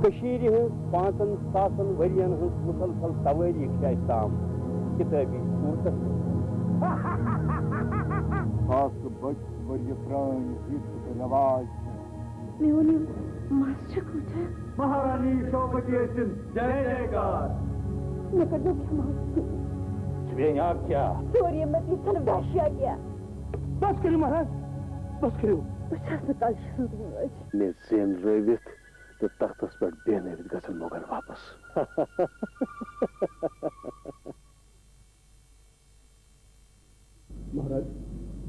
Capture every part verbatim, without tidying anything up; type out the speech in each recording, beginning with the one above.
کٔشیٖرِ ہٕنٛز پانٛژن ساسن ؤرین ہٕنٛز مُسلسل توٲریٖخ چھِ اَسہِ تام کِتٲبی صوٗرتس منٛز۔ ساسہٕ بٔدۍ ؤرۍ پرٛٲنۍ رِت تہٕ رٮ۪واج چھِ۔ میون یہِ مَس چھُ کۭتیٛاہ؟ مہارانی شوبھتی سٕنٛز جے جے کار۔ مےٚ کٔرۍزیو کھٮ۪مہٕ حظ۔ ژٕ بیٚیہِ یاد کیٛاہ؟ ژوٗرِ یِم مےٚ تیٖژ چھَنہٕ وحشی کینٛہہ۔ بس کٔرِو مہراز، بس کٔرِو۔ بہٕ چھَس نہٕ کلشہِ سٕنٛز وٲج۔ مےٚ زینرٲوِتھ تہٕ تختس پٮ۪ٹھ بیہنٲوِتھ گژھن مۄغل واپس۔ مہراج،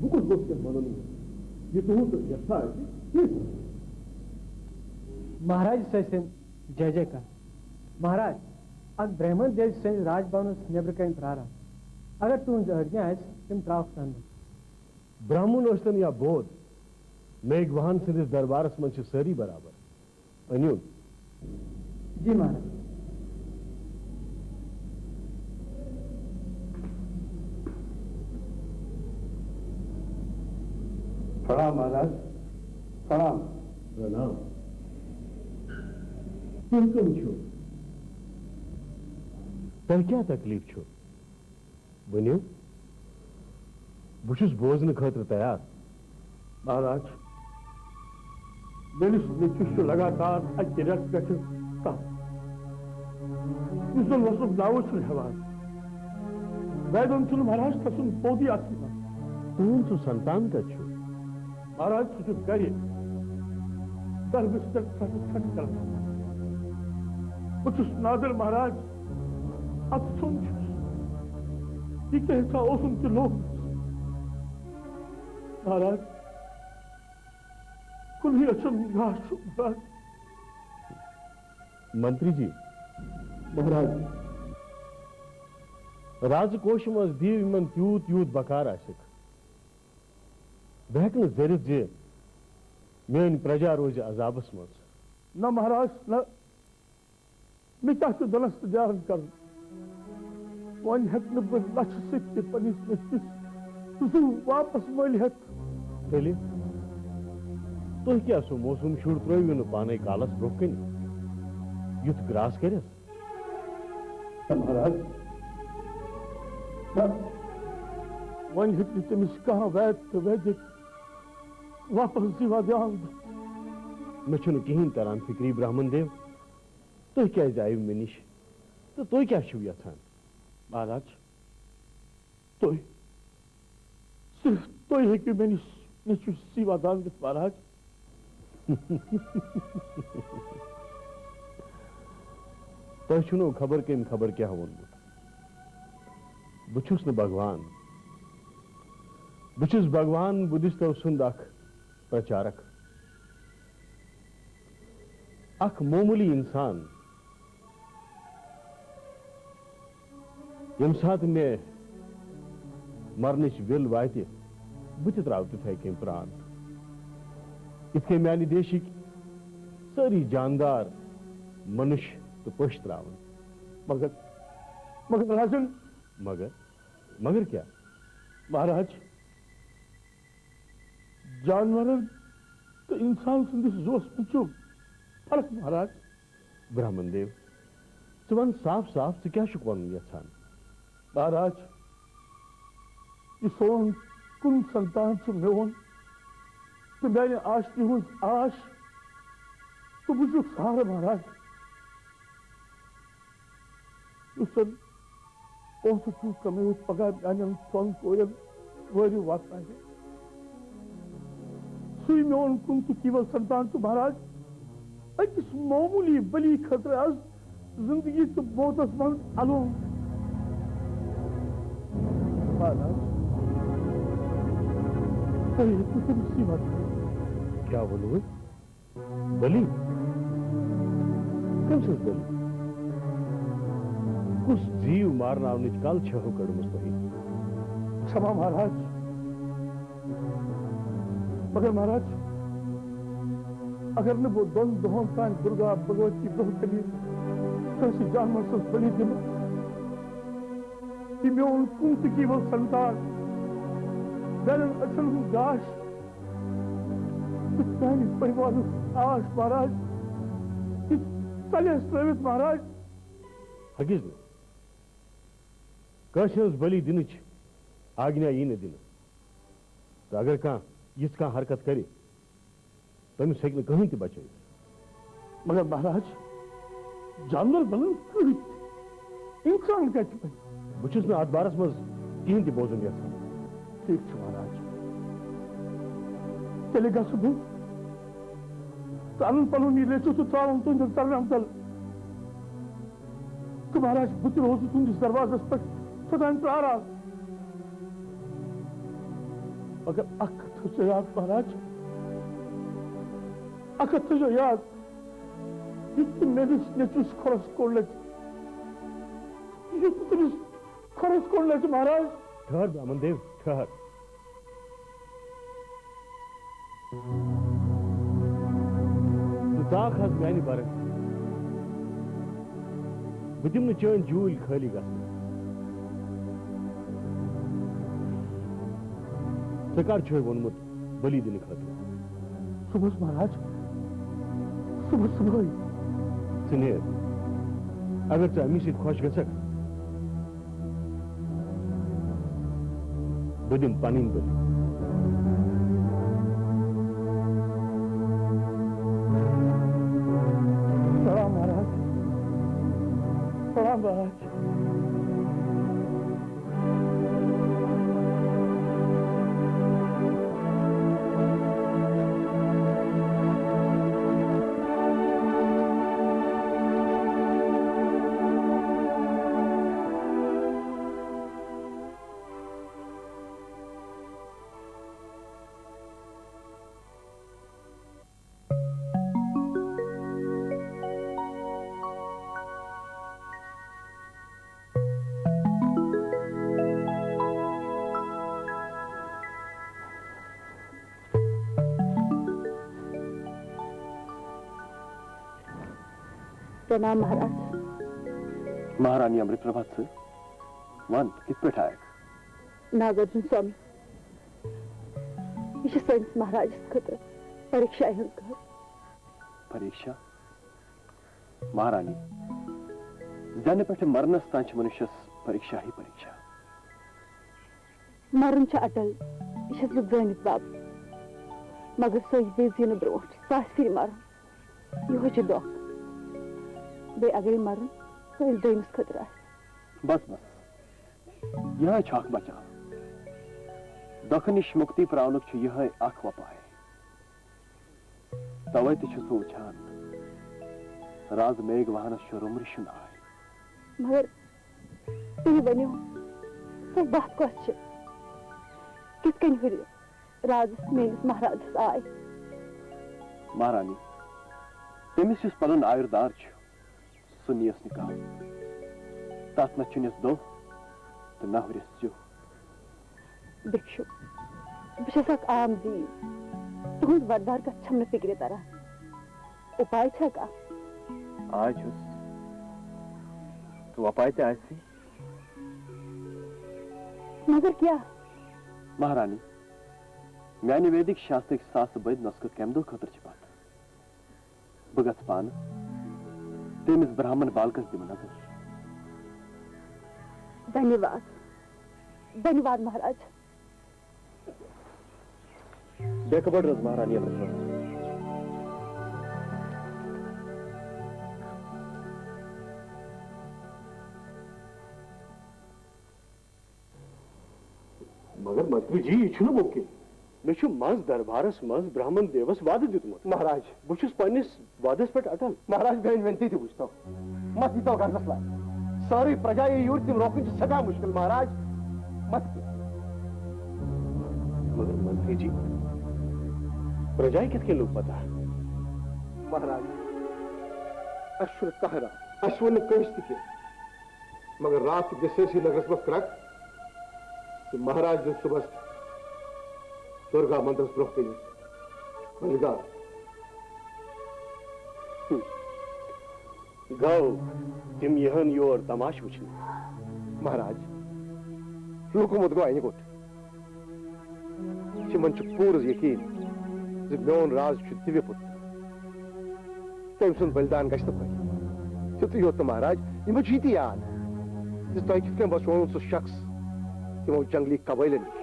بہٕ کُس گوٚژھ کینٛہہ ونُن؟ یہِ تُہُنٛد یژھا آسہِ، تی سمجھِ۔ مہراج سٕنٛدۍ جے جے کار۔ مہراج، اکھ برہمن دیو چھُ سٲنِس راج بھونس نیبرٕ کنہِ پراران۔ اگر تُہنٛز آجنا آسہِ، تِم تراوکھ اندر۔ برہمن ٲسۍتن یا بود، میگھواہن سٕنٛدِس دربارس منٛز چھِ سٲری برابر۔ أنِو۔ جی مہراج۔ پرنام مہراج، پرنام۔ پرنام۔ تُہۍ کم چھِو؟ تۄہہِ کیٛاہ تکلیف چھُ؟ ؤنِو، بہٕ چھُس بوزنہٕ خٲطرٕ تیار۔ مہراج، میٲنِس نیٚچوِس چھُ لگاتار اَکہِ رٮ۪تہٕ پٮ۪ٹھٕ تپھ، یُس زَن وۄتھنُک ناوٕے چھُنہٕ ہٮ۪وان۔ ویدن چھُنہٕ مہراج تسُنٛد پوتی اَتھٕ یِوان۔ تُہُنٛد سُہ سنتان کتہِ چھُ؟ مہراج، سُہ چھُ گرِ گرٕ بستر ژھۄٹہٕ ژھۄٹہٕ کران۔ بہٕ چھُس نادر مہراج، اَتھٕ ژھوٚن چھُس۔ یہِ کیٛاہ سا اوسُم تہِ لوٚگ۔ مہراج، کُنُے أچھن گاش چھُ مہراج۔ منتری جی۔ مہراج۔ راز کوش منٛز دِیِو یِمن تیوٗت یوٗت بکار آسٮ۪کھ۔ بہٕ ہٮ۪کہٕ نہٕ زٔرِتھ زِ میٲنۍ پرجا روزِ عذابس منٛز۔ نہ مہراج، نہ۔ مےٚ کیٛاہ چھُ دلس تہٕ دیارن کرُن؟ وۄنۍ ہٮ۪کہٕ نہٕ بہٕ لچھِ سۭتۍ تہِ پننِس نیٚچوِس زُو واپس مٔلۍ ہٮ۪تھ۔ تیٚلہِ تُہۍ کیٛاہ سُہ موسوٗم شُر ترٲوِو نہٕ پانے کالس برٛونٛہہ کنہِ، یُتھ گراس کرٮ۪س؟ ہے مہراج، نہ، وۄنۍ ہیٚکہِ نہٕ تٔمِس کانٛہہ وید تہٕ ویدِک واپس زیٖوا دیان دِتھ۔ مےٚ چھُنہٕ کِہیٖنۍ تران فِکری برہمن دیو، تُہۍ کیٛازِ آیِو مےٚ نِش تہٕ تُہۍ کیٛاہ چھِو یژھان؟ مہراج، تُہۍ، صرف تُہۍ ہیٚکِو میٲنِس نیٚچوِس زیٖوا دان دِتھ، مہراج۔ تۄہہِ چھُنو خبر کٔمۍ خبر کیٛاہ ووٚنمُت۔ بہٕ چھُس نہٕ بھگوان۔ بہٕ چھُس بھگوان بدھستو سُنٛد اکھ پرچارک۔ اکھ معموٗلی انسان۔ ییٚمہِ ساتہٕ مےٚ مرنٕچ وِل واتہِ، بہٕ تہِ ترٛاوٕ تِتھے کٔنۍ پران، یِتھ کٔنۍ میانہِ دیشٕکۍ سٲری جاندار، منُش تہٕ پٔژھۍ ترٛاوان۔ مگر، مگر راجن۔ مگر، مگر کیٛاہ؟ مہراج، جانورن تہٕ انسان سٕنٛدِس زُوس منٛز چھُ فرق، مہراج۔ برہمن دیو، ژٕ وَن صاف صاف، ژٕ کیٛاہ چھُکھ وَنُن یژھان؟ مہراج، یہِ سون کُن سنتان چھُ میون تہٕ میانہِ عاشقی ہٕنٛز آش تہٕ بہٕ چھُس سہارٕ، مہراج۔ یُس زن پونٛسہٕ چھُ کمٲوِتھ پگاہ میانٮ۪ن ژۄن کورٮ۪ن وٲرِو واتناوِ۔ سُے میون کُنتُک کیٖول سنتان چھُ مہراج، أکِس معموٗلی بٔلی خٲطرٕ آز زندگی تہٕ موتس منٛز الوم۔ مہراج، تُہۍ ہیٚکِو تٔمِسٕے ونِتھ۔ کیٛاہ ووٚنوٕ؟ بٔلی؟ کٔمۍ سٕنٛز بٔلی؟ کُس زیٖو مارناونٕچ کل چھٲہو کٔڑمٕژ تۄہہِ؟ سما مہراج، مگر مہراج، اگر نہٕ بہٕ دۄن دۄہن تام درگا بھگوتی برونٛہہ کنہِ کٲنٛسہِ جانور سٕنٛز بٔلی دِمہٕ، یہِ میون کُنتُکی وول سنتان، میانٮ۪ن أچھن ہُنٛد گاش، تہٕ چانہِ پریوارُک آش مہراج، تہٕ تلہِ ٲسۍ ترٲوِتھ مہراز۔ ہرگز نہٕ۔ کٲنٛسہِ ہٕنٛز بٔلی دِنٕچ آگنیا یی نہٕ دِنہٕ۔ تہٕ اگر کانٛہہ یِژھ کانٛہہ حرکت کرِ، تٔمِس ہیٚکہِ نہٕ کٕہٕنۍ تہِ بچٲوِتھ۔ مگر مہراج، جانور بنن کۭتۍ؟ انسان کتہِ بنہِ؟ بہٕ چھُس نہٕ اتھ بارس منٛز کِہیٖنۍ تہِ بوزُن یژھان۔ ٹھیک چھُ مہراج، تیٚلہِ گژھٕ بہٕ تہٕ انن پنُن یہِ لیٚژھِتھ تہٕ ترٛاوُن تُہنٛدِس درمیان تل۔ تہٕ مہراج، بہٕ تہِ روزٕ تُہنٛدِس دروازس پٮ۪ٹھ توٚتام پراران۔ مگر اکھ کتھ تھٲوزیٚو یاد مہراج، اکھ کتھ تھٲوزیٚو یاد، یُتھ نہٕ میٲنِس نیٚچوِس کھۄرس کوٚڑ لگہِ، یُتھ نہٕ تٔمِس کھۄرس کوٚڑ لگہِ مہراج۔ ٹھہر بامن دیو، ٹھہر۔ ژٕ ژاکھ حظ میانہِ برعکس۔ بہٕ دِمہٕ نہٕ چٲنۍ جوٗلۍ خٲلی گژھنہٕ۔ ژےٚ کر چھُے ووٚنمُت بٔلی دِنہٕ خٲطرٕ؟ صُبحس مہراج، صُبحس صُبحٲے۔ ژٕ نیر۔ اگر ژٕ أمِس سۭتۍ خۄش گژھکھ، بہٕ دِمہٕ پنٕنۍ بٔلی۔ پرنام مہراج، پرنام مہراج۔ پرنام مہراج۔ مہرانی امرت پربھا، ژٕ وَن، کِتھ پٲٹھۍ آیکھ؟ ناگ ارجُن سوامی، یہِ چھِ سٲنِس مہراجس خٲطرٕ پریٖکشا ہٕنٛز گٔر۔ پریٖکشا؟ مہرانی، زٮ۪نہٕ پٮ۪ٹھٕ مرنس تام چھِ مَنُشس پریٖکشا ہٕے پریٖکشا۔ مرُن چھُ اٹل، یہِ چھَس بہٕ زٲنِتھ بب۔ مگر سۄ یہِ بیٚیہِ زینہٕ برونٛٹھ ساسہِ پھِرِ مرُن، یِہوٚے چھُ دۄکھ۔ بیٚیہِ اگرے مرُن کٲنٛسہِ دوٚیمِس خٲطرٕ آسہِ۔ بس بس، یِہوٚے چھُ اکھ بچاو۔ دۄکھٕ نِش مُکتی پراونُک چھُ یِہوٚے اکھ وۄپاے۔ توے تہِ چھُس بہٕ وٕچھان، راز میگھ واہنس چھُ روٚمرِ شُن آے۔ مگر تُہۍ ؤنِو، سۄ وَتھ کۄس چھِ؟ کِتھ کٔنۍ ہُرِ رازس میٲنِس مہرازس آے؟ مہرانی، تٔمِس یُس پنُن آیُر دار چھُ، سُہ نِیَس نہٕ کانٛہہ۔ تَتھ نہ چھُنِس دۄہ تہٕ نہ ہُرِس سیُہ۔ بِکشُ، بہٕ چھَس اکھ عام زی۔ تُہٕنٛز وۄردار کتھ چھَم نہٕ فِکرِ تران۔ اُپاے چھا کانٛہہ؟ آے چھُس۔ تہٕ وۄپاے تہِ آسی۔ مگر کیٛاہ؟ مہرانی، میانہِ ویدِک شاستٕکۍ ساسہٕ بٔدۍ نۄسخہٕ کمہِ دۄہ خٲطرٕ چھِ پتھ؟ بہٕ گژھٕ پانہٕ تٔمِس برہمن بالکس دِمہٕ نظر۔ دھنیواد، دھنیواد مہراج۔ بیٚکہٕ بڑ رٕژ مہرانی یَتھ رٕژ۔ مگر منتری جی، یہِ چھُنہٕ مُمکِن۔ مےٚ چھُ منٛز دربارس منٛز برہمن دیوس وعدٕ دیُتمُت۔ مہراج۔ بہٕ چھُس پننِس وعدس پٮ۪ٹھ اٹل۔ مہراج، میٲنۍ ونتی تہِ وٕچھتو۔ مت ییٖتو غرضس لگ۔ سٲرٕے پرجا یی یور، تِم روکٕنۍ چھِ سٮ۪ٹھاہ مُشکِل، مہراج۔ مت کینٛہہ۔ مگر منتری جی، پرجایہِ کِتھ کٔنۍ لوٚگ پتہ؟ مہراج، اَسہِ چھُنہٕ کانٛہہ راز۔ اَسہِ ووٚن نہٕ کٲنٛسہِ تہِ کینٛہہ۔ مگر راتھ تہِ دِژ سٲرسٕے نگرس منٛز کرٛکھ تہٕ مہراج دیُت صُبحس درگا مندرس برٛونٛہہ کنہِ بلِدان۔ گوٚو، تِم یِہن یور تماشہٕ وٕچھنہِ۔ مہراج، لوٗکو مت گوٚو انہِ گوٚٹ۔ تِمن چھُ پوٗرٕ یقین زِ میون راز چھُ دِوِ پُتر۔ تٔمۍ سُنٛد بلِدان گژھِ نہٕ پھٔلۍ۔ تیُتُے یوت نہٕ مہراج، یِمو چھُ یہِ تہِ یاد زِ تۄہہِ کِتھ کٔنۍ بچووُن سُہ شخص تِمو جنگلی قبٲیلن نِش،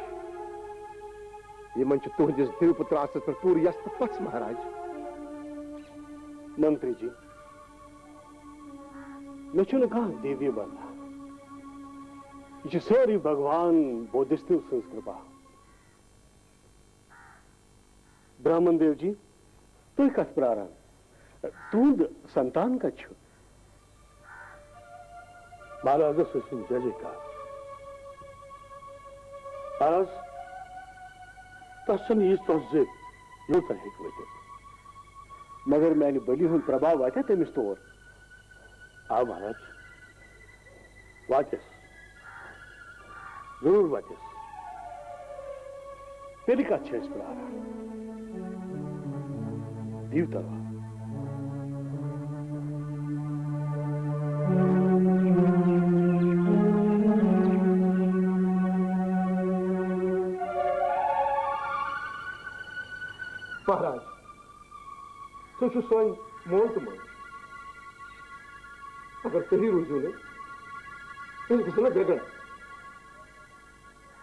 یِمن چھُ تُہنٛدِس دیو پُتر آسس پٮ۪ٹھ پوٗرٕ یژھ تہٕ پژھ مہراج۔ منتری جی، مےٚ چھُنہٕ کانٛہہ دیوی بننا، یہِ چھِ سٲرٕے بھگوان بودھستو سٕنٛز کرپا۔ برہمن دیو جی، تُہۍ کتھ پراران؟ تُہُنٛد سنتان کتہِ چھُ؟ مہارازس ٲسِن جے جے کار۔ مہراز، تس چھنہٕ یِژھ ژۄژھ زِ یوٚت زن ہیٚکہِ وٲتِتھ۔ مگر میانہِ بلی ہُنٛد پربھاو واتہِ تٔمِس تور۔ آ مہراج، واتٮ۪س۔ ضروٗر واتٮ۪س۔ تیٚلہِ کتھ چھِ أسۍ پراران؟ دِیِو تلوار۔ مہراج، تُہۍ چھِو سٲنۍ مول تہٕ موج۔ اگر تُہی روٗزِو نہٕ، أسۍ گژھو نہٕ بے گنڈ۔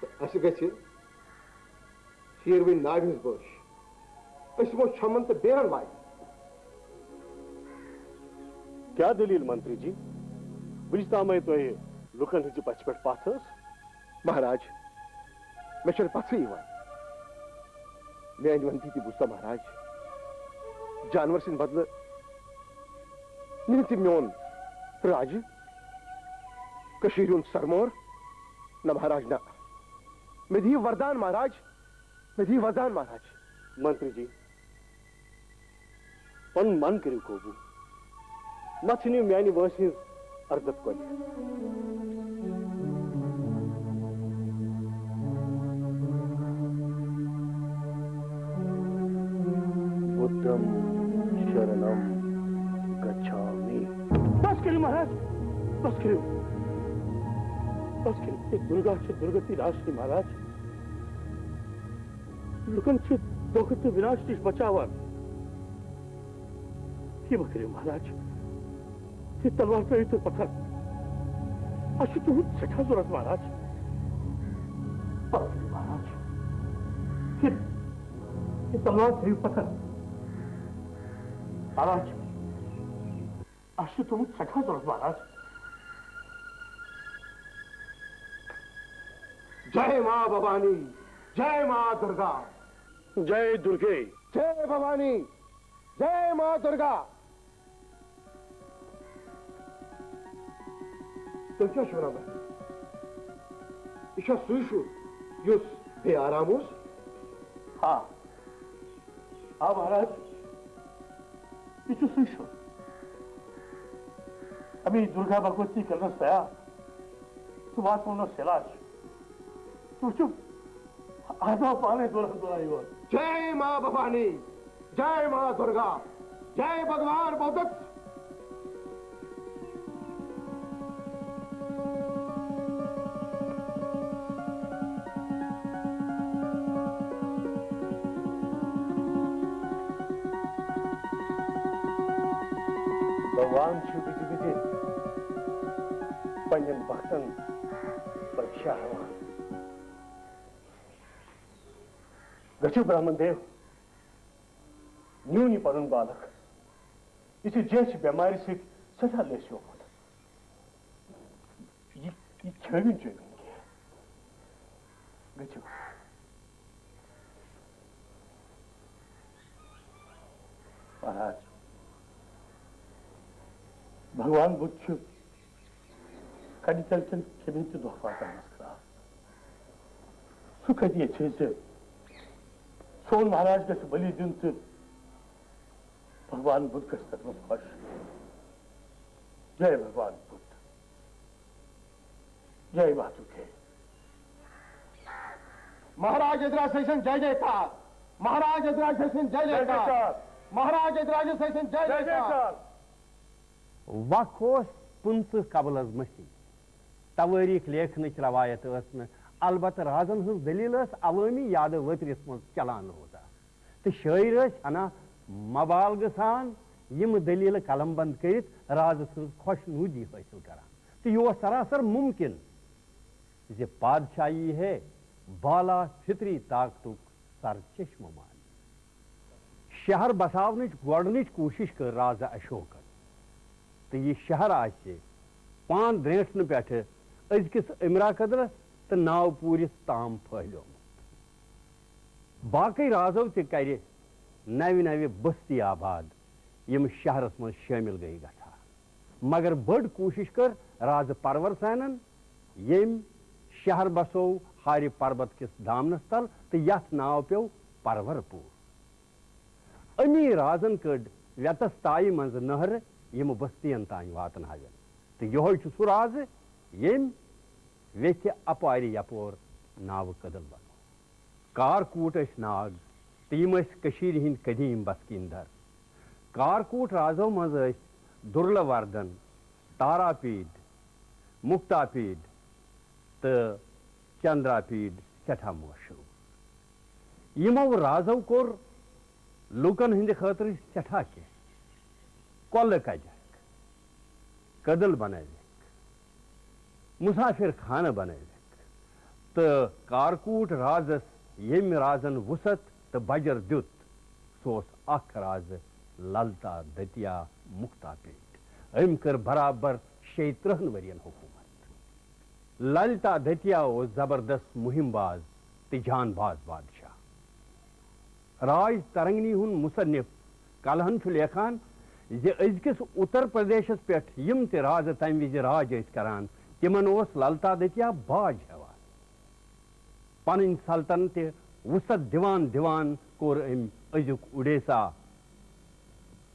تہٕ اَسہِ گژھِ شیروٕنۍ ناوِ ہٕنٛز بٲش۔ أسۍ یِمو چھۄمبن تہٕ بیرن وایہِ۔ کیٛاہ دٔلیٖل منتری جی؟ وُنِس تامے تۄہہِ لُکن ہٕنٛزِ پژھِ پٮ۪ٹھ پژھ ٲس؟ مہراج، مےٚ چھَنہٕ پژھٕے یِوان۔ میٛانہِ ونتی تہِ بوٗزتھا مہراج؟ جانور سٕنٛدِ بدلہٕ نِن تِم میون راجہِ، کٔشیٖرِ ہُنٛد سرمور؟ نہ مہراج، نہ۔ مےٚ دِیِو وردان مہراج، مےٚ دِیِو وردان مہراج۔ منتری جی، پنُن من کٔرِو قوبوٗ۔ مہ ژھٕنِو میانہِ وٲنٛسہِ ہٕنٛز اردت کۄلہِ۔ بُدھم شرنم گچھامی۔ بس کٔرِو مہراج، بس کٔرِو، بس کٔرِو۔ یہِ درگا چھِ درگتی راشٹری مہراج۔ لُکن چھِ دھوکہٕ تہٕ وِناش نِش بچاوان۔ یہِ مہ کٔرِو مہراج، یہِ تلوار ترٲیِو تُہۍ پتھر۔ اَسہِ چھُ تُہُنٛد سٮ۪ٹھاہ ضروٗرت مہراج۔ پتھر مہراج، یہِ، یہِ تلوار ترٲیِو پتھر۔ مہراج، اَسہِ چھُ تُہُنٛد سٮ۪ٹھاہ ضروٗرت مہراج۔ جے ماں بھوانی، جے ماں Durga. J درگے۔ J Bhawani, J ماں درگا۔ تُہۍ کیٛاہ چھِو وَنان بہٕ؟ یہِ چھا سُے شُر یُس بے آرام اوس؟ آ۔ آ مہراج، یہِ چھُ سُے شُر۔ اَمی درگا بھگوتی کٔرنَس تیار۔ ژٕ واتناونَس علاج۔ ژٕ وٕچھُکھ، آز آو پانے دوران دوران یور۔ جے ماں بھوانی، جے ماں درگا، جے بھگوان بودھ۔ بھگوان چھُ وِزِ وِزِ پننٮ۪ن بختن پریشاں ہٮ۪وان۔ گٔژھِو برہمن دیو، نیوٗن یہِ پنُن بالک۔ یہِ چھُ جیچھِ بٮ۪مارِ سۭتۍ سٮ۪ٹھاہ لیسیومُت۔ یہِ، یہِ کھیوِن چیوِن کینٛہہ۔ گٔژھِو۔ مہراج، بھگوان بُدھ چھُ کنہِ تل کٮ۪ن کھٮ۪من تہِ دۄہ واتان منٛز خراب۔ سُہ کتہِ یژھِ زِ سون مہراج گژھِ بلی دیُن تہٕ بھگوان بُدھ گژھِ تتھ منٛز خۄش۔ جے بھگوان بُدھ۔ جے ماتو کے۔ مہراج ادرا سیشن جے جے کار۔ مہراج ادرا سیشن جے جے کار۔ مہراج ادرا سیشن جے جے کار۔ وق اوس پٕنٛژٕہ قبل از مسیح۔ توٲریٖخ لیکھنٕچ روایت ٲس نہٕ، البتہٕ رازن ہٕنٛز دٔلیٖل ٲس عوٲمی یادٕ ؤترِس منٛز چلان روزان۔ تہٕ شٲعر ٲسۍ ہنا مبالغہٕ سان یِم دٔلیٖلہٕ قلم بند کٔرِتھ رازٕ سٕنٛز خۄش نوٗدی حٲصِل کران۔ تہٕ یہِ اوس سراسر مُمکِن زِ پادشاہی ہے بالا فطری طاقتُک سر چشمہٕ مان۔ شہر بساونٕچ گۄڈٕنِچ کوٗشِش کٔر رازٕ اشوکن، تہٕ یہِ شہر آسہِ پان درینٹھنہٕ پٮ۪ٹھٕ أزکِس امرا کدلس تہٕ ناوپوٗرِس تام پھٔہلیومُت۔ باقٕے رازو تہِ کرِ نوِ نوِ بستی آباد، یِم شہرس منٛز شٲمِل گٔیہِ گژھان۔ مگر بٔڑ کوٗشِش کٔر رازٕ پرور سینن، ییٚمۍ شہر بسوو ہارِ پربت کِس دامنس تل تہٕ یتھ ناو پیوٚو پرور پوٗر۔ امی رازن کٔڈ ویتس تایہِ منٛز نہرٕ یِم بستین تام واتناوٮ۪ن۔ تہٕ یِہوٚے چھُ سُہ رازٕ، ییٚمۍ ویتھِ اپارِ یپور ناوٕ کٔدٕل بنوو۔ کارکوٹ ٲسۍ ناگ تہٕ یِم ٲسۍ کٔشیٖرِ ہٕنٛدۍ قدیٖم بسکیٖن در۔ کارکوٹ رازو منٛز ٲسۍ دُرلہٕ وردن، تارا پیٖڈ، مُکتا پیٖڈ تہٕ چندرا پیٖڈ سٮ۪ٹھاہ مشہوٗر۔ یِمو رازو کوٚر لوٗکن ہٕنٛدِ خٲطرٕ سٮ۪ٹھاہ کینٛہہ۔ کۄلہٕ کجکھ، کٔدٕل بنٲوِکھ، مسافر خانہٕ بنٲوِکھ تہٕ کارکوٹ رازس ییٚمۍ رازن وُسعت تہٕ بجر دیُت، سُہ اوس اکھ رازٕ للتا دتیا مُکتا پیٖڈ۔ أمۍ کٔر برابر شیٚیہِ ترٕٛہن ؤرین حکوٗمت۔ للتا دتیا اوس زبردست مُہِم باز تہٕ جان باز بادشاہ۔ راج ترنگنی ہُنٛد مصنف کلہن چھُ لیکھان زِ أزکِس اُتر پردیشس پٮ۪ٹھ یِم تہِ رازٕ تمہِ وِزِ راج ٲسۍ کران، تِمن اوس للتا دتیا باج ہٮ۪وان۔ پنٕنۍ سلطنت تہِ وُسعت دِوان دِوان کوٚر أمۍ أزیُک اوڈیسا،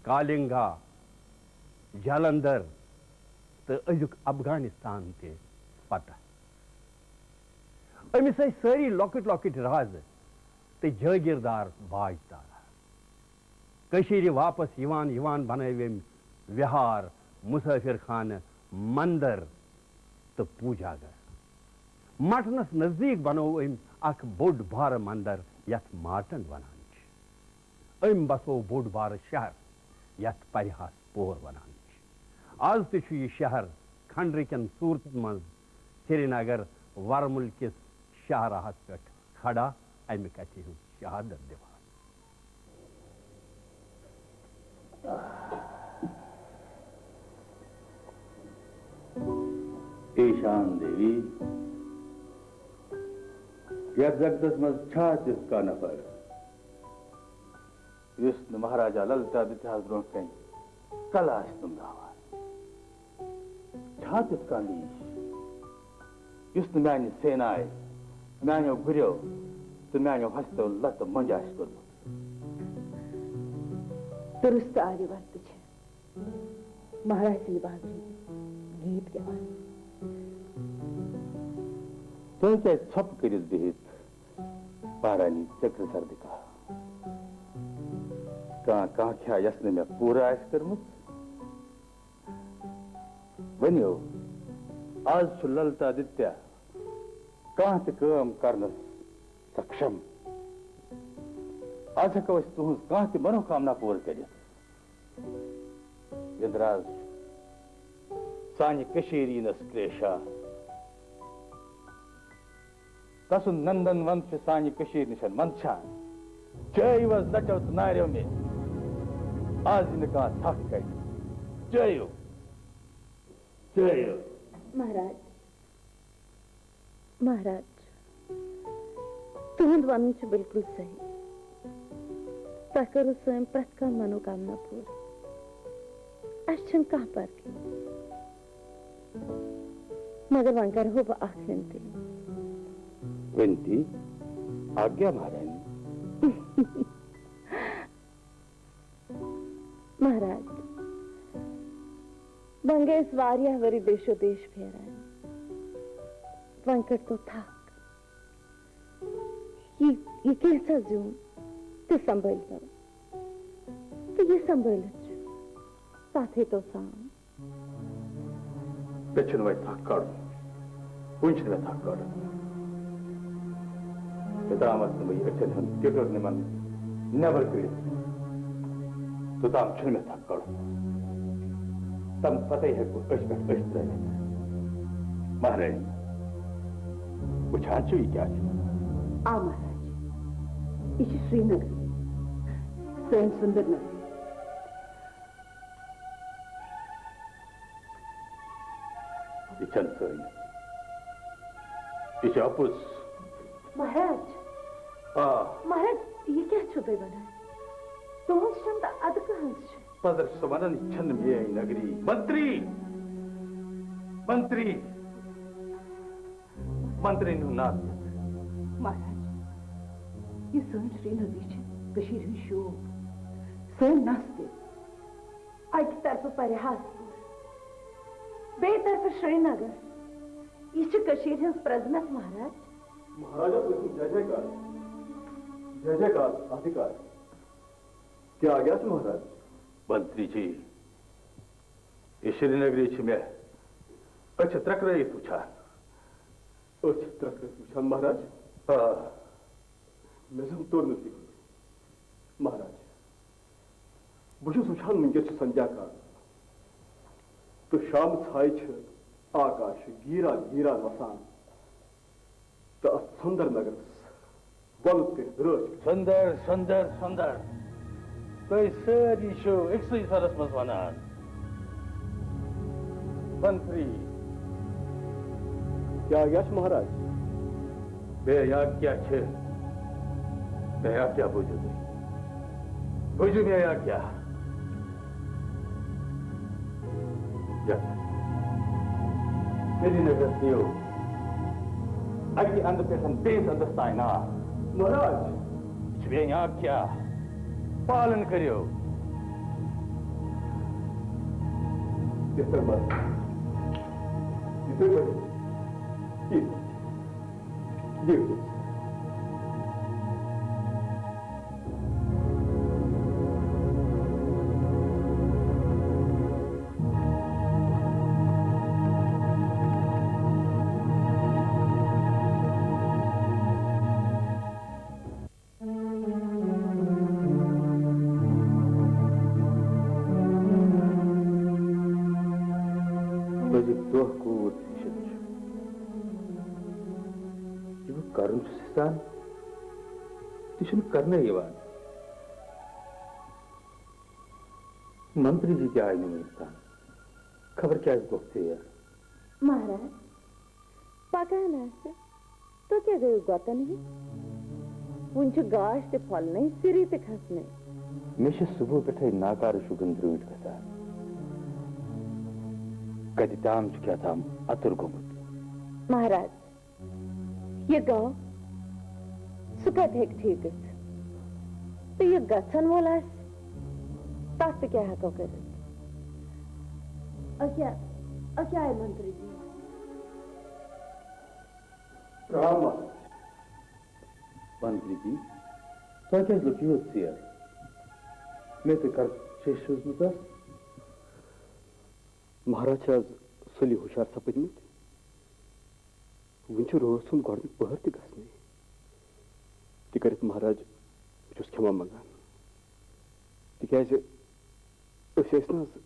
کالنگا، جالندھر تہٕ أزیُک افغانستان تہِ فتح۔ أمِس ٲسۍ سٲری لۄکٕٹۍ لۄکٕٹۍ رازٕ تہٕ جٲگیردار باج تاران۔ کٔشیٖرِ واپس یِوان یِوان بنٲوۍ أمۍ وِہار، مُسٲفِر خانہٕ، مندر تہٕ پوٗجا گھر۔ مٹنس نزدیٖک بنوو أمۍ اکھ بوٚڑ بارٕ مندر، یتھ ماٹن ونان چھِ۔ أمۍ بسوو بوٚڑ بارٕ شہر، یتھ پرِہاس پور ونان چھِ۔ از تہِ چھُ یہِ شہر کھنڈرٕکٮ۪ن صوٗرتن منٛز سرینگر ورمُل کِس شاہراہس پٮ۪ٹھ کھڑا، امہِ کتھِ ہٕنٛز شہادت دِوان۔ ایشان دیوی، یتھ جگتس منٛز چھا تیُتھ کانٛہہ نفر، یُس نہٕ مہاراجا للتا دتیاہس برونٛہہ کنہِ کلہٕ آسہِ نُمراوان؟ چھا تیُتھ کانٛہہ لیٖش، یُس نہٕ میانہِ سینایہِ، میانیو گُرٮ۪و تہٕ میانیو ہستو لتہٕ مۄنجہِ آسہِ کوٚرمُت؟ درست آرِ ورتہٕ چھِ مہراج سٕنٛدِ بازرٕ گیٖت گٮ۪وان۔ تُہۍ کیٛازِ ژھۄپہٕ کٔرِتھ بِہِتھ، مہرانی ژٔکرِ سردِ کاہ؟ کانٛہہ کانٛکھیا یۄس نہٕ مےٚ پوٗرٕ آسہِ کٔرمٕژ؟ ؤنِو، از چھُ للتا دتیا کانٛہہ تہِ کٲم کرنس سکشم۔ از ہٮ۪کو أسۍ تُہٕنٛز کانٛہہ تہِ منوکامنا پوٗرٕ کٔرِتھ۔ وِندراج، سانہِ کٔشیٖرِ یِنس کریشا۔ تسُنٛد نندن ون چھُ سانہِ کٔشیٖرِ نِش منٛدچھان۔ چٲیِو حظ لٹیو تہٕ ناریو مےٚ۔ از یِنہٕ کانٛہہ تھکھ کڑِ۔ چٲیِو، چٲیِو۔ مہراج، مہراج، تُہُنٛد وَنُن چھُ بِلکُل صحیح۔ تۄہہِ کٔرٕو سٲنۍ پرٛٮ۪تھ کانٛہہ منوکامنا پوٗرٕ۔ اَسہِ چھَنہٕ کانٛہہ پرکھٕے۔ مگر وۄنۍ کرہو بہٕ اکھ وِنتی۔ وِنتی؟ آگیا مہارانی۔ مہراج، وۄنۍ گٔے أسۍ واریاہ ؤری دیشو دیش پھیران۔ وۄنۍ کٔرۍتو تھکھ۔ یہِ، یہِ کینٛژھا زیُن تہِ سنبھٲلۍتو۔ تہٕ یہِ سنبھٲلِتھ چھُ، تتھ ہیٚتو سان۔ مےٚ چھُنہٕ وۄنۍ تھکھ کڑُن۔ وُنہِ چھُنہٕ مےٚ تھکھ کڑُن۔ یوٚتامَتھ نہٕ بہٕ یہِ أچھن ہُنٛد کِٹُر نِمن نٮ۪بر کٔڑِتھ۔ توٚتام چھُنہٕ مےٚ تھپھ کَڑُن۔ تَمہِ پَتَے ہٮ۪کہٕ بہٕ أچھ پٮ۪ٹھ أچھ ترٛٲوِتھ۔ مہرٲنی، وٕچھان چھِو یہِ کیٛاہ چھُ؟ آ مہراج، یہِ چھِ سرینگرٕے، سٲنۍ سُندر نگری۔ یہِ چھَنہٕ سٲنۍ، یہِ چھِ اَپُز۔ مہراج۔ آ۔ مہراج، یہِ کیٛاہ چھِو تُہۍ وَنان؟ تُہٕنٛز چھَنہٕ تہٕ اَدٕ کٕہٕنٛز چھِ؟ پَزر چھُ سُہ وَنان، یہِ چھَنہٕ میٛٲنۍ نگری۔ منتری! منتری! منترِنۍ ہُنٛد ناو۔ مہراج، یہِ سٲنۍ سرینگری چھِ کٔشیٖرِ ہٕنٛز شوٗب، سٲنۍ نَس تہِ۔ اَکہِ طرفہٕ پرہاس پوٗر، بیٚیہِ طرفہٕ سرینگر۔ یہِ چھِ کٔشیٖرِ ہٕنٛز پرٛزنت، مہراج۔ مہاراجا پرٛژھُن جے جے کار، جے جے کار، اَدٕ کار۔ کیٛاہ آگیا چھُ مہاراج؟ منتری جی، یہِ سرینگری چھِ مےٚ أچھِ ترٛکرٲیِتھ وٕچھان۔ أچھ ترٛکرٲیِتھ وٕچھان مہراج؟ آ۔ مےٚ زَن توٚر نہٕ فِکرِ۔ مہراج، بہٕ چھُس وٕچھان وٕنکیٚس چھُ سنجا کال تہٕ شامہٕ ژھایہِ چھِ آکاش گیٖران گیٖران وَسان تہٕ اَتھ سُندر نگرس وۄلُت کٔرِتھ رٲچھ۔ سُندر، سُندر، سُندر۔ تُہۍ سٲری چھِو أکسٕے سرس منٛز وَنان۔ منتری۔ کیٛاہ آگیا چھُ مہاراج؟ بیٚیہِ آگیا کیٛاہ چھِ؟ بیٚیہِ آگیا بوٗزِو تُہۍ؟ بوٗزِو بیٚیہِ آگیا؟ یَتھ سرینگرس دِیِو اَکہِ اَندٕ پٮ۪ٹھ بیٚیِس اَندَس تام نار۔ مہاراج! یہِ چھُ بیٚیہِ آگیا۔ پالن کٔرِو۔ یِتھ پٲٹھۍ بس۔ یِتھ پٲٹھۍ بس۔ ٹھیٖک۔ دِیِو۔ أزیُک دۄہ کوٗت ہیٚچھِتھ چھُ۔ یہِ بہٕ کرُن چھُس یژھان، تہِ چھُنہٕ کرنَے یِوان۔ منتری جی تہِ آیہِ نہٕ وُنیُک تام۔ خبر کیٛازِ گوٚو ژیر۔ مہراج، پکان آسہِ۔ تُہۍ کیٛاہ گٔیِو گۄتن ہِوۍ؟ وُنہِ چھُ گاش تہِ پھۄلنَے، سِری تہِ کھسنَے۔ مےٚ چھِ صُبحہٕ پٮ۪ٹھَے ناکارٕ شُگن درٛٲنٛٹھۍ گژھان۔ کَتہِ تام چھُ کیٛاہ تام اَتُر گوٚمُت۔ مہراج، یہِ گاو، سُہ کَتہِ ہیٚکہِ ٹھیٖک گٔژھِتھ؟ تہٕ یہِ گژھن وول آسہِ، تَتھ تہِ کیٛاہ ہٮ۪کو کٔرِتھ؟ أکیٛاہ، أکیٛاہ آیہِ منتری جی۔ پرٛام۔ منتری جی، تۄہہِ کیٛازِ لوٚگ یوٗت ژیر؟ مےٚ تہِ کر شیٚش سوٗزمٕژ ٲس۔ مہراج چھِ آز سُلی ہُشار سپٕدمٕتۍ۔ وُنہِ چھُ رٲژ ہُنٛد گۄڈٕنیُک پٔہر تہِ گژھنٕے۔ تہِ کٔرِتھ مہراج، بہٕ چھُس کھٮ۪ما منٛگان۔ تِکیٛازِ أسۍ ٲسۍ نہٕ حظ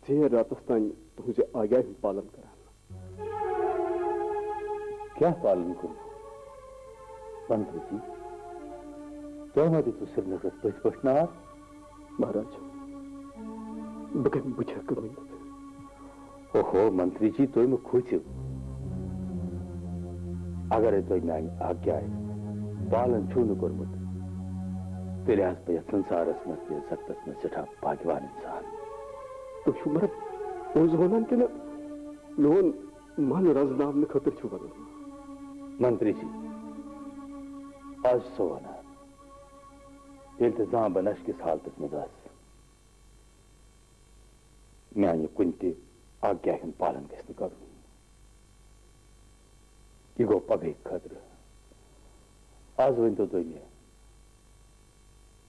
ژیر راتس تام تُہنزِ آگیا ہُند پالن کران؟ کیٛاہ پالن کوٚرمُت؟ منتری جی، تۄہہِ ما دِژوٕ سرینگرس پٔزۍ پٲٹھۍ نار؟ مہاراج، بہٕ کمہِ بُتھِ ہٮ۪کہٕ ؤنِتھ؟ اوہو، منتری جی، تُہۍ مہٕ کھوٗژِو۔ اگرے تۄہہِ میانہِ آگیایہِ پالن چھُو نہٕ کوٚرمُت، تیٚلہِ آسہٕ بہٕ یتھ سنسارس منٛز تہِ زگتس منٛز سٮ۪ٹھاہ بھاگیوان انسان۔ تُہۍ چھِو مگر پوٚز ونان کِنہٕ میون من رزناونہٕ خٲطرٕ چھِو ونان؟ منتری جی، از چھُسو ونان، ییٚلہِ تہِ زانٛہہ بہٕ نشہِ کِس حالتس منٛز آسہٕ، میانہِ کُنہِ تہِ آگیا ہُنٛد پالن گژھِ نہٕ کرُن۔ یہِ گوٚو پگہٕکۍ خٲطرٕ۔ از ؤنۍتو تُہۍ مےٚ،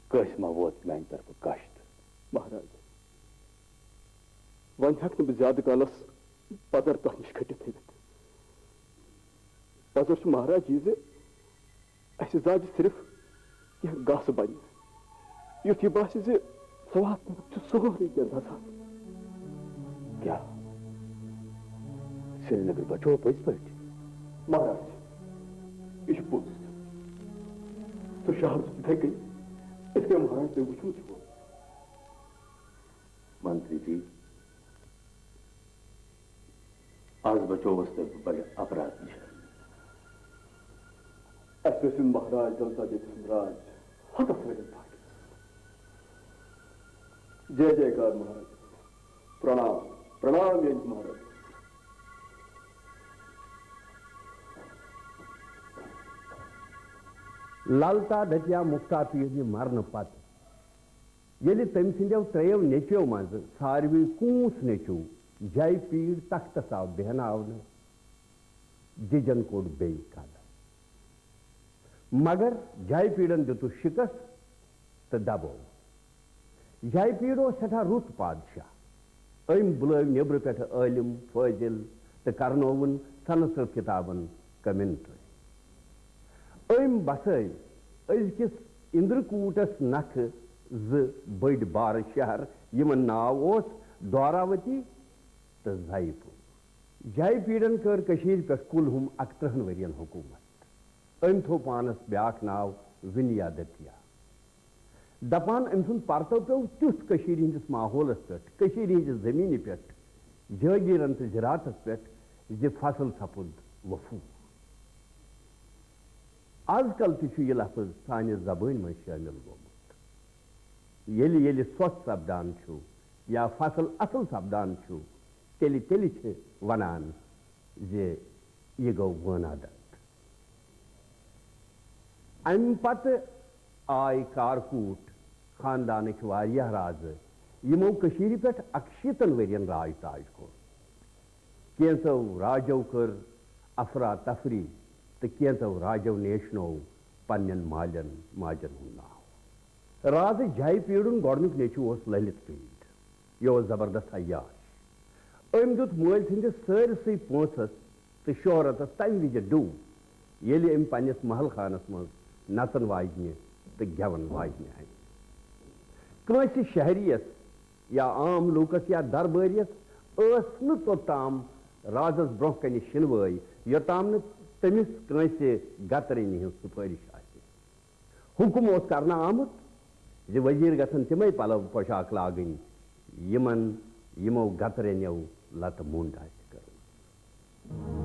کٲنٛسہِ ما ووت میانہِ طرفہٕ کشٹ؟ مہاراج، وۄنۍ ہٮ۪کہٕ نہٕ بہٕ زیادٕ کالس پزر تۄہہِ نِش کھٔٹِتھ تھٲوِتھ۔ پزر چھُ مہاراج یہِ زِ اسہِ زاجہِ صرف کینٛہہ گاسہٕ بنہِ۔ یُتھ یہِ باسہِ زِ سوات چھُ سورُے کینٛہہ دَزان۔ کیٛاہ؟ سرینگر بچوو پٔزۍ پٲٹھۍ؟ مہراج، یہِ چھُ پوٚز۔ سُہ شہر چھُ تِتھَے کٔنۍ، یِتھ کٔنۍ مہراج تُہۍ وٕچھمُت چھُو۔ منتری جی، از بچووس تۄہہِ بہٕ بڑِ اپرادھ نِش۔ اَسہِ ٲسِن مہراج دلتا دیوی سُنٛد راج حدس رٔٹِتھ پھاٹِس۔ جے جے کار مہراج۔ پرنام، پرنام ییٚمِس مہراج۔ للتا دتیا مفتا پیٖرنہِ مرنہٕ پتہٕ، ییٚلہِ تٔمۍ سٕنٛدٮ۪و ترٛیٚیو نیٚچوٮ۪و منٛزٕ ساروٕے کونٛس نیٚچوٗ جے پیٖڑ تختس آو بیہناونہٕ، ججن کوٚڑ بیٚیہِ قدم۔ مگر جے پیٖڑن دیُتُس شِکست تہٕ دبوو۔ جے پیٖڑ اوس سٮ۪ٹھاہ رُت پادشاہ۔ أمۍ بُلٲوۍ نیٚبرٕ پٮ۪ٹھٕ عٲلِم، فٲضِل تہٕ کرنووُن سنسکرت کِتابن کمنٹری۔ أمۍ بسٲوۍ أزکِس اِندرکوٗٹس نکھٕ زٕ بٔڑۍ بارٕ شہر، یِمن ناو اوس دواراوتی تہٕ زیپور۔ جے پیٖڑن کٔر کٔشیٖرِ پٮ۪ٹھ کُل ہُم اَکترٕہن ؤرین حکوٗمت۔ أمۍ تھوٚو پانس بیٛاکھ ناو وِنیا دتیا۔ دپان أمۍ سُنٛد پرتو پیوٚو تیُتھ کٔشیٖرِ ہٕنٛدِس ماحولس پٮ۪ٹھ، کٔشیٖرِ ہٕنٛزِ زٔمیٖنہِ پٮ۪ٹھ، جٲگیٖرن تہٕ زِراعتس پٮ۪ٹھ، زِ فصل سپُد وفوٗ۔ از کل تہِ چھُ یہِ لفظ سانہِ زبٲنۍ منٛز شٲمِل گوٚمُت۔ ییٚلہِ ییٚلہِ سۄژھ سپدان چھُ یا فصل اصل سپدان چھُ، تیٚلہِ تیٚلہِ چھِ ونان زِ یہِ گوٚو وٲنادنٛد۔ امہِ پتہٕ آے کارکوٹ خاندانٕکۍ واریاہ رازٕ، یِمو کٔشیٖرِ پٮ۪ٹھ اکشیٖتن ؤرین راج تاج کوٚر۔ کینٛژو راجو کٔر افراتفری تہٕ کینٛژو راجو نیشنوو پننٮ۪ن مالٮ۪ن ماجن ہُنٛد ناو۔ رازٕ جے پیٖڑُن گۄڈٕنیُک نیٚچوٗ اوس للت پیٖڑ۔ یہِ اوس زبردست عیاش۔ أمۍ دیُت مٲلۍ سٕنٛدِس سٲرسٕے پونٛسس تہٕ شہرتس تمہِ وِزِ ڈُو، ییٚلہِ أمۍ پننِس محل خانس منٛز نژن واجنہِ تہٕ گٮ۪ون واجنہِ انہِ۔ کٲنٛسہِ شہریَس یا عام لوٗکس یا دربٲرِیَس ٲس نہٕ توٚتام رازس برونٛہہ کنہِ شِنوٲے، یوٚتام نہٕ تٔمِس کٲنٛسہِ گترنہِ ہٕنٛز سُفٲرِش آسہِ۔ حُکم اوس کرنہٕ آمُت زِ وزیر گژھن تِمے پلو پوشاک لاگٕنۍ، یِمن یِمو گترنیو لتہٕ موٚنڈ آسہِ کٔرمٕژ۔